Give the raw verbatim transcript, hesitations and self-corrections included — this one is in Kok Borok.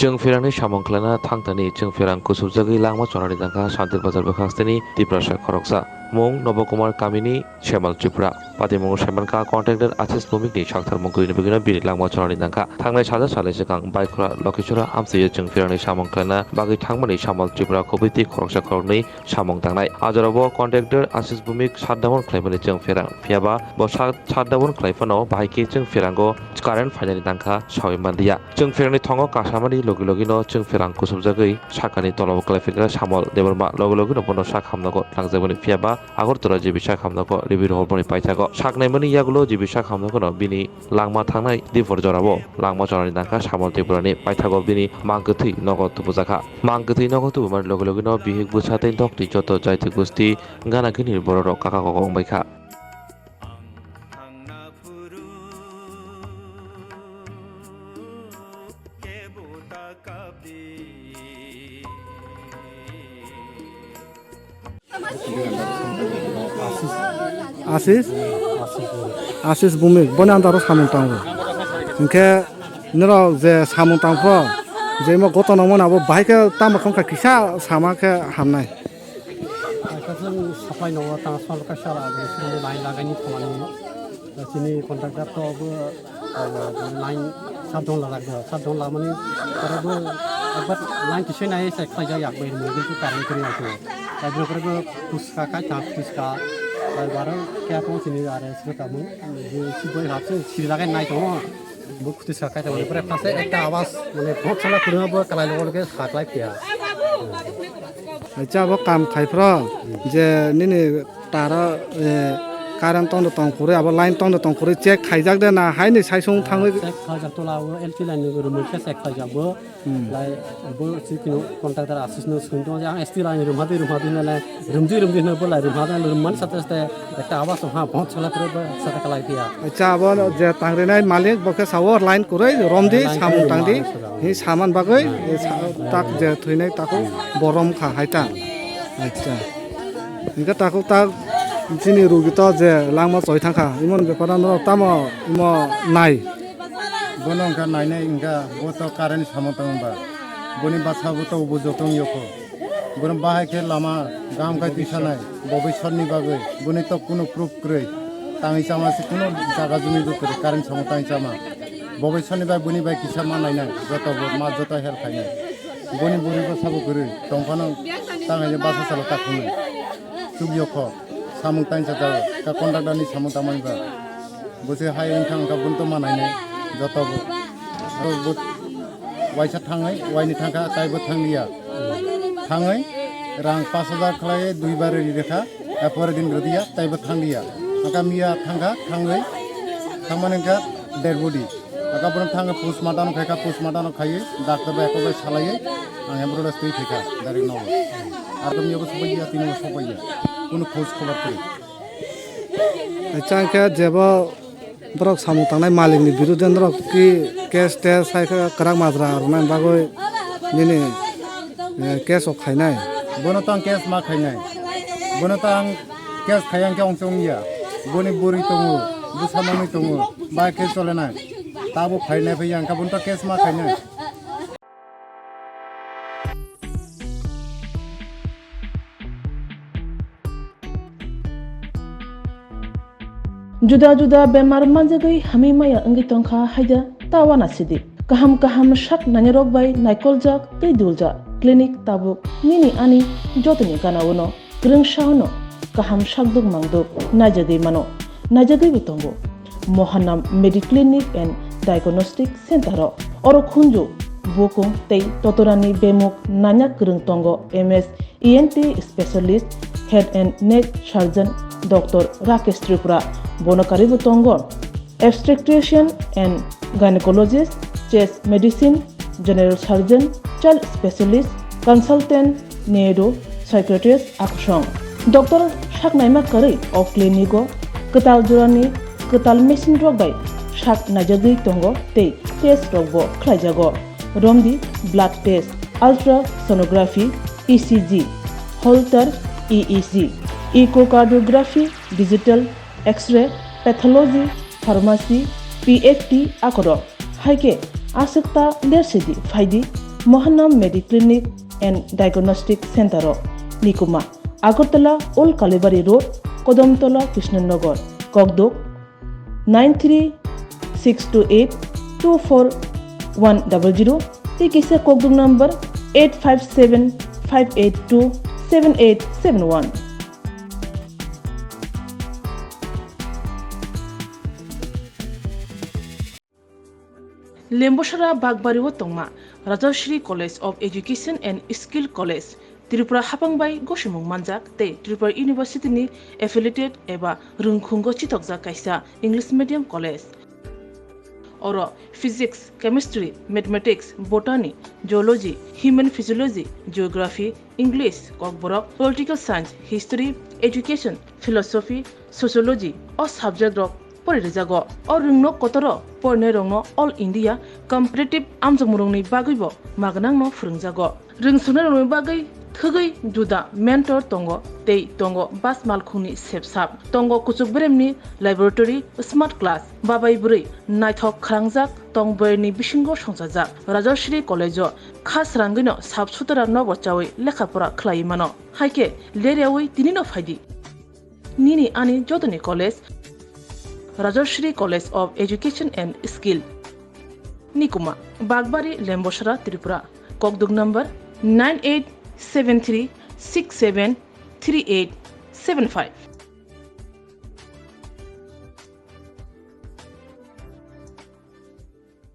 Chwng pherangni samung khlaina thangthani chwng pherang kusubjagwi langma chonani tangkha Shantir Bazar bwkhaksteni Tiprasa khoroksa. Mung Nobo Kumar kamini Shemal Tripura. Patimungo saimankha contractor Ashish Bhumikni sakthar mung kwrwini bagwino bini langma chonani tangkha. Thangnai saja salai swkang Baikhora Lokhichora amchio chwng pherangni samung khlaina bagwi thangmani Shemal Tripura khobwi tei khoroksa khoroknwi samung tangnai. Ajorabo contractor Ashish Bhumik shutdown khlaimani chwng pherang. Phiyaba bo shut-, shutdown khlai phano bahai khe chwng pherango current phainani tangkha sawi manliya. Chwng pherangni thongo kasamani logi logino chwng pherang kusubjagwi sakani tolao kwlai phikra Samol Debbarma logi logino bono sak hamnago tlangjagmani phiyaba Agartala G B sak hamnago ribi rohormani paithago saknaimani yagulo G B sak hamnagono bini langma thangnai dipor jorao langma chonani tangkha Samol Tripurani paithago bini mang kwthwi nogo tubujakha. Mang kwthwi nogo tubumani logi logino bihik bwsa tei doktwi joto jaiti gusti gana gini bororok kaka koko wngbaikha. Ashish? Ashish Bhumik, boni andaro samung tango. Hinkhe norok je samung tangpho, je imo goto nangmani abo bahai khe tamo khongkha kisa sama khe hamnai. Kaisa chwng supply no transformer kaisa lagai, chini line lagai ni thangmani, chini contractor to bo, ah, line sat don lagai, sat don lamani pore bo ekbar line kisa nai se khlai jak yak bai mo, kintu current kwrwi nai to. Tai bo pore bo phuska kai ta phuska, tai baro kya ko chini are sro ta mo, je si boi hap se si lagai nai to. Bo khuti sa kai tongmani, pore phase ekta awas, mane, bhot sala khurima bo kalai logo loge sa klai phiya. Acha, bo kam khai phro, je nini taro, eh, current tong de tong khurui, abo line tong de tong khurui check khaijak de na, haini saisung thangwi. Check khaijak tola, abo L P line ni room khe check khaijak bo. Hmm. Lai, bo si kino contractor Ashish no swng tongo, ang S T line room hadi, room hadi hinale, room di, room di hinale bo lai room hadi, room mani sate sate ekta awas ha, bhot sala pore bo sate kalai phiya. Acha, abo je tangrinai malik, bo khe sao line kwrwi, rom di, line samung kwrwi tang di, rom di. Hi saman bagwi, e sa-, tak je thwinai takhuk, bo rom kha hai ta. Acha. Hinkhe takhuk tak chini rugi to je langma choi thang kha, imon bepara norok tamo imo nai. Bono wngkha nainai wngkha, bo to current samung tangba. Boni bwsa bo to bo joto wng yokho. Bono bahai khe lama gaham khai twi sanai, bo bai sonni bagwi. Boni to kuno proof kwrwi. Tangwi chama se kuno jaga jumi bo kwrwi, current samung tangwi chama. Bo bai sonni bai boni bai kisa ma nainai, joto bo ma joto help khainai. Boni buri bwsa bo kwrwi, tongphano tangwi bwsa salo takhungnai. Chuk yokho, samung tangsa jago, ka contractor ni samung tangmani ba. Bo se hai wngkha wngkha, bun to manai nai joto bo. Bo, bo waisa thangwi, waini thangkha, taibo thangliya. Thangwi rang pash hajar khlaiwi dui bar ri rekha, a pore din rwdiya, taibo thangliya. Wngkha miya thangkha, thangwi thangmani wngkha dead body. Wngkha bono thangwi postmortem khaikha, postmortem khaiwi doctor bai kok bai salaiwi ang ambulance twi phaikha direct nogo. Ar miya bo sopaiya, tini bo sopaiya. Kunu khoj khobor kwrwi. Acha, hwnkhe jebo borok samung tangnai malikni birude norok ki case tes hai khe kwrak majra rwnani bagwi nini, eh, case rok khainai? Bono to ang case ma khainai. Bono to ang case khaiya hwnkhe ongse wngya. Boni bwrwi tongo, bwsa manwi tongo, bike khe cholenai. Tabuk phainai phaiya hwnkhe bono to case ma khainai. Juda juda bemar manjagwi hamwi maya wngwi tongkha haida ta uanasidi. Kaham kaham sak nainarok bai naikoljak tei duljak clinic tabuk nini ani jotoni gana-o no. Kwrwngsa-o no kaham sakduk mangduk naijagwi mano, naijagwibo tongo. Mohanam Mediclinic and Diagnostic Center-o oro khunju, bukung tei totorani bemuk naina kwrwng tongo M S E N T specialist, head and neck surgeon Doctor Rakesh Tripura, bono karwibo tongo obstetrician and gynecologist, chest medicine, general surgeon, child specialist, consultant, neuro psychiatrist akusong. Doctor saknaima kwrwi o clinic-o kwtal jorani kwtal machine rok bai sak naijagwi tongo tei test rokbo khlaijago. Romdi blood test, ultrasonography, E C G, Holter E E G, echocardiography, digital X-ray, pathology, pharmacy, P F T akorok. Hai khe aswk ta lersidi phaidi Mohanam Mediclinic and Diagnostic Center o, Nikuma, Agartala Old Kalibari Road, Kodamtola, Krishnanagar, Kokduk, nine three six two eight two four one double zero, tei kisa kokduk number eight five seven five eight two seven eight seven one. Lembosara Bakbari o tongma Rajashri College of Education and Skill College, Tripura hapang bai gosimung manjak tei Tripura University ni affiliated eba rwngkhungo chitokjak kaisa English medium college. Oro Physics, Chemistry, Mathematics, Botany, Zoology, Human Physiology, Geography, English, Kokborok, Political Science, History, Education, Philosophy, Sociology o subject rok pori rijago. O rwngno kotoro porinai rokno All India Competitive amjokmung rokni bagwi bo magnangno phwrwngjago. Rwngsuknai rokni bagwi thwgwi juda mentor tongo tei tongo bus malkhungni sepsap, tongo kuchuk beremni laboratory, smart class, babai bwrwi naithok khalangjak tong boyarni bisingo songchajak. Rajashri College o kha srangwino sap sutara nobo chawi lekha pora khlaiwi mano. Haikhe leryawi tinino phaidi. Nini ani jotoni college, Rajashri College of Education and Skill, Nikuma, Bakbari, Lembosara, Tripura, kokduk number nine eight seven three six seven three eight seven five.